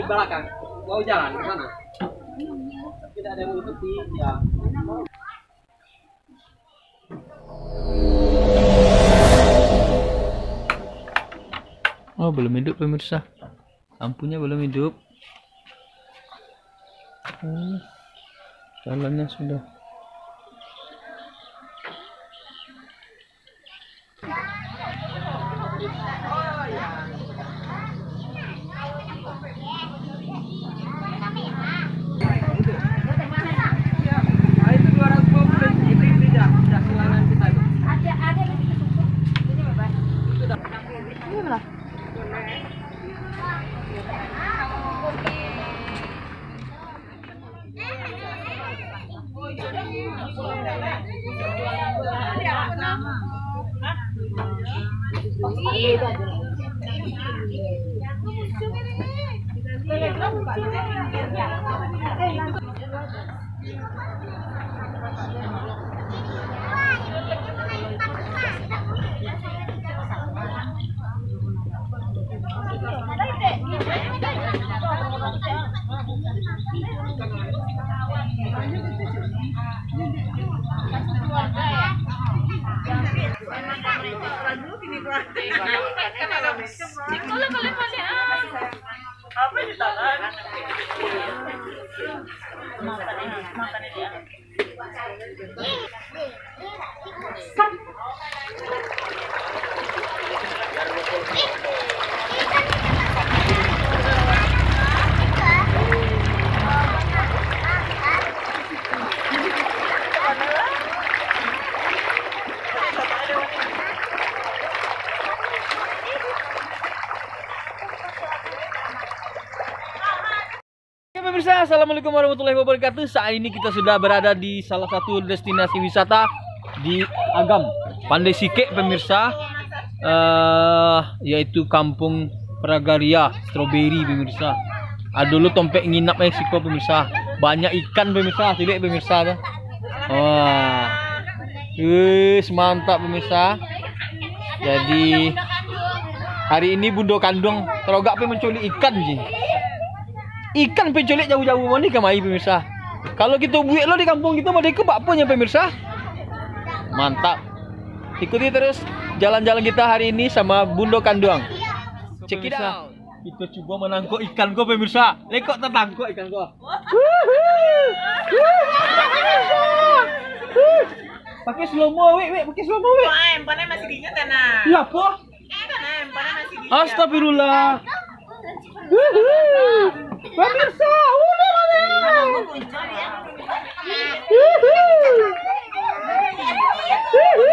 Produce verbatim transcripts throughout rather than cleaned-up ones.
Di belakang, mau jalan ke sana. Tidak ada yang mengikuti, ya. Oh, belum hidup, pemirsa. Lampunya belum hidup. Oh, jalannya sudah. Oke, pemirsa, assalamualaikum warahmatullahi wabarakatuh. Saat ini kita sudah berada di salah satu destinasi wisata di Agam, Pandai Sikek, pemirsa. Eh, yaitu Kampung Pragarya Strawberry, pemirsa. Ado lo tompek nginap eh siko, pemirsa. Banyak ikan, pemirsa. Caliak, pemirsa, tu. Wah. Wis, mantap, pemirsa. Jadi, hari ini Bundo Kanduang tarogak pai manculik ikan ji. Ikan pai culik jauah-jauah mah ni kamari, pemirsa. Kalau kito buek lo di kampuang kito, mode ko bak apo nyo, pemirsa? Mantap. Ikuti terus jalan-jalan kita hari ini sama Bundo Kanduang. Check it out. Kito cubo manangkok ikan ko, pemirsa. Lekok tatangkok ikan ko. Pakai slow mo, wek, wek, pakai slow mo, wek. Wah, yang panas masih dingin, tanah. Iya, apo? Astagfirullah. Wuhu. Pemirsa, uleh mane. Wuhu. Wuhu.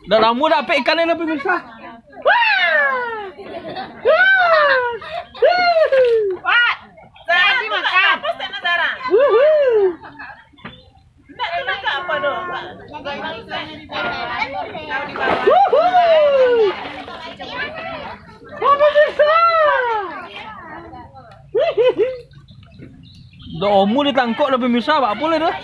Dah lamo dak dapek ikan ni, pemirsa. Wah. Wah. Wah. Zara, tu tak tapus, tak nak Zara. Wuhu. Ndak, ndak, ndak, apa doh? Wuhu. Apa bisa? Dah omu ditangkok dah, pemirsa, bak apo lai dah?